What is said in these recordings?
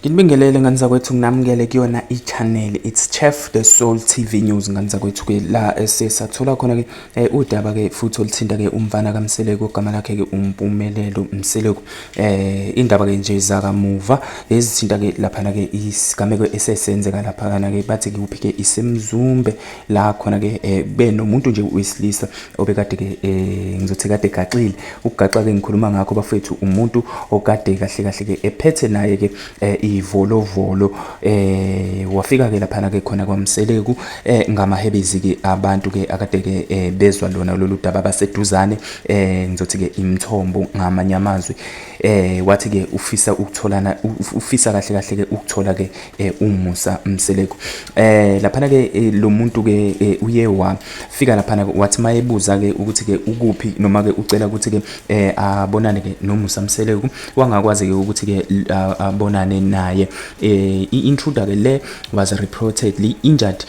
Nginibingelele ngane zakwethu, nginamukele kuyona i-channel It's Chef The Soul TV News. Ngane zakwethu ke la esesathola khona ke udaba ke futhi oluthinta ke umfana kaMseleku ogama lakhe ke uMpumelelo Mseleku. Indaba ke nje zakamuva ezithinta ke laphana ke isigameko esesenzeka laphana ke, bathi kuphi ke, iseMzumbe la khona ke benomuntu nje wesilisa obekade ke ngizothi kade egaxile. Ukugaxa ke ngikhuluma ngakho bafethu, umuntu okade kahle kahle ke ephethe naye ke ivolovolo, wafika ke laphana ke khona kwaMseleku ngamahebezi ke abantu ke akade ke bezwa lona lolu daba baseduzane, ngizothi ke imithombo ngamanye amazwi. Wathi ke ufisa ukutholana, ufisa kahle kahle ke ukuthola ke uMusa Mseleku. Laphana ke lo muntu ke uye wafika laphana, wathi mayebuza ke ukuthi ke ukuphi noma ke ucela ukuthi ke abonane ke noMusa Mseleku, wangakwazi ke ukuthi ke abonane naye. I-intruder ke le was reportedly injured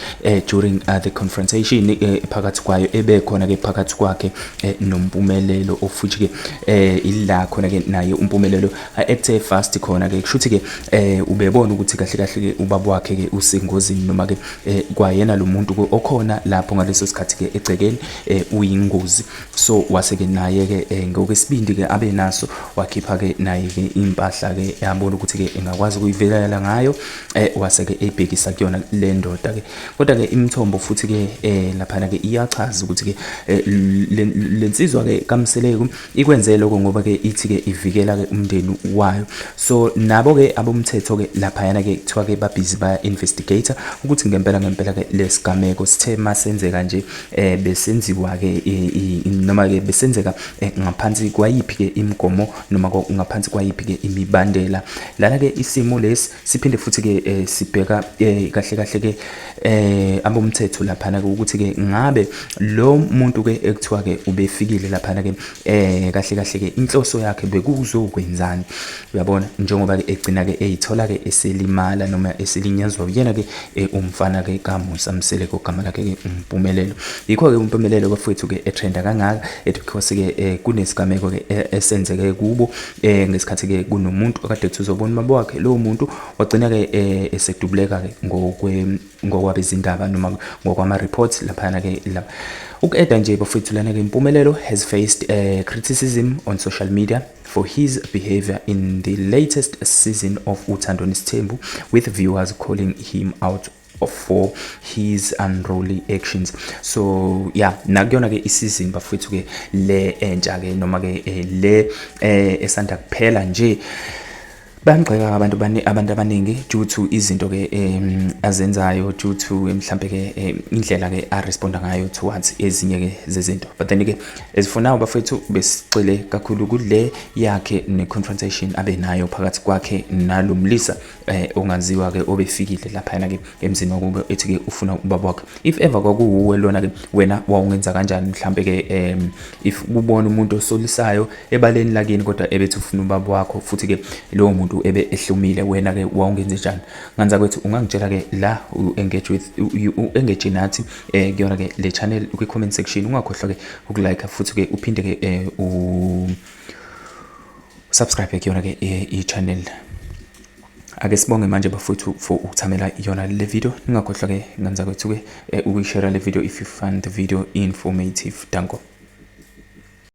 during the confrontation phakathi kwayo ebekhona ke phakathi kwakhe noMpumelelo, ofuthi ke ila khona ke naye uMpumelelo acte fast khona ke, kushuthi ke ubebona ukuthi kahle kahle ke ubaba wakhe ke usengozini, noma ke kwayena lo muntu okhona lapho ngaleso sikhathi ke egcekeni uyingozi. So wase ke naye ke ngokwesibindi ke abe naso, wakhipha ke naye ke impahla ke yabona ukuthi ke engakwazi ukuyivelela ngayo, wase ke ebhekisa kuyona le ndoda ke. Kodwa ke imithombo futhi ke laphana ke iyachaza ukuthi ke lensizwa ke kaMseleku ikwenze lokho ngoba ke ithi ke ivikela ke umndeni wayo. So nabo ke abomthetho ke laphayana ke kuthiwa ke babhizi baya investigate ukuthi ngempela ngempela ke lesigameko sithe masenzeka nje besenziwa ke noma ke besenzeka ngaphansi kwayiphi ke imigomo noma ngaphansi kwayiphi ke imibandela. Lana ke isimo lesi siphinde futhi ke sibheka kahle kahle ke abomthetho laphana ke ukuthi ke ngabe lo muntu ke ekuthiwa ke ubefikile laphana ke kahle kahle ke inhloso yakhe bekuzokwenzani, uyabona, njengoba ke egcina ke eyithola ke eselimala noma eselinyazwa uyena ke umfana ke kaMusa Mseleku ogama lakhe ke uMpumelelo. Yikho ke uMpumelelo bafowethu ke etrenda kangaka, because ke kunesigameko ke esenzeke kubo ngesikhathi ke kunomuntu akade kuthi uzobona ubaba wakhe, lowo muntu wagcina ke esedubuleka ke ngokwabezindaba noma ngokwama reports laphana ke la. Uku-eda nje bafowethu lana ke, Mpumelelo has faced criticism on social media for his behavior in the latest season of Uthando Nesithembu, with viewers calling him out for his unruly actions. So yeah, nakuyona ke isizini bafowethu ke le entsha ke noma ke le esanda kuphela nje, bayamgxeka abantu abantu abaningi due to izinto ke azenzayo, due to mhlambe ke indlela ke aresponda ngayo towards ezinye ke zezinto. But then ke as for now bafethu, besicile kakhulu kule yakhe ne confrontation abe nayo phakathi kwakhe nalomlisa ongaziwa ke obefikile lapha ke emzini wakubo ethi ke ufuna ubaba wakhe. If ever kwakuwuwe lona ke, wena wawungenza kanjani mhlambe ke if kubona umuntu osolisayo ebaleni lakini kodwa ebethi ufuna ubaba wakho, futhi ke lowo muntu ebe ehlumile, wena ke wawungenze njani? Nganza kwethu ungangitshela ke la, u-engage with u-engage nathi kuyona ke le channel kwi comment section. Ungakhohlwa ke ukulike futhi ke uphinde ke u subscribe kuyona ke i-channel. Ake sibonge manje bafowethu for ukuthamela yona le video. Ningakhohlwa ke nganza kwethu ke ukuyishare le video if you find the video informative. Danko.